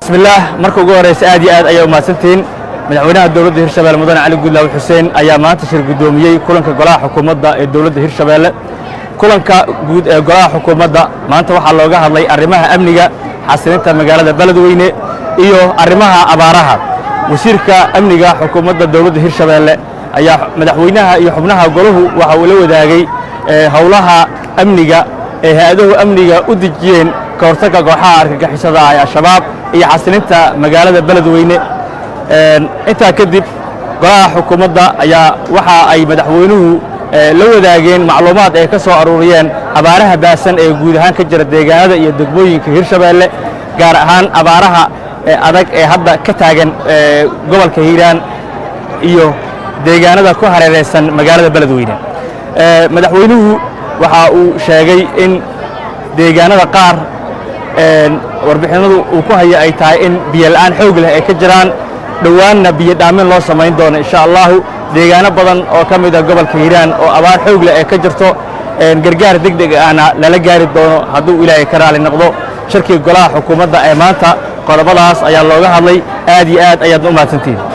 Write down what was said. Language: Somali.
Bismillaah, marka ugu horeysa aad iyo aad ayaa umahadsantihiin. Madaxweynaha dowladda Hirshabelle, Mudane Cali Guudlaawe Xuseen, ayaa maanta shir guddoomiyey kulanka golaha xukuumadda ee dowladda Hirshabelle. Kulanka guud ee golaha xukuumadda maanta waxaa looga hadlay arrimaha amniga, xasilinta magaalada Beledweyne iyo arrimaha abaaraha. Wasiirka amniga xukuumadda dowladda Hirshabelle ayaa madaxweynaha iyo xubnaha golahu waxa uu la wadaagay howlaha amniga ee hay-aduhu amniga u dejiyeen ka hortagga kooxaha argagixisada ah ee Al-Shabaab iyo xasilinta magaalada Beledweyne. Intaa kadib, golaha xukuumadda ayaa waxa ay madaxweynuhu la wadaageen macluumaad ay ka soo aruuriyeen abaaraha baasan ee guud ahaan ka jira deegaanada iyo degmooyinka Hirshabeelle, gaar ahaan abaaraha adag ee hadda ka taagan gobolka Hiiraan iyo deegaanada ku hareeraysan magaalada Beledweyne. Madaxweynuhu waxa uu sheegay in deegaanada qaar warbixinadu uu ku haya ay tahay in biyo la'aan xoog leh ay ka jiraan, dhowaanna biyo dhaamin loo samayn doono, insha Allahu, deegaano badan oo ka mid ah gobolka Hiiraan oo abaar xoog leh ay ka jirto, gargaar deg deg ahna lala gaari doono hadduu Ilaahay ka raali noqdo. Shirkii golaha xukuumadda ee maanta qodobadaas ayaa looga hadlay. Aad iyo aad ayaadna u mahadsantihiin.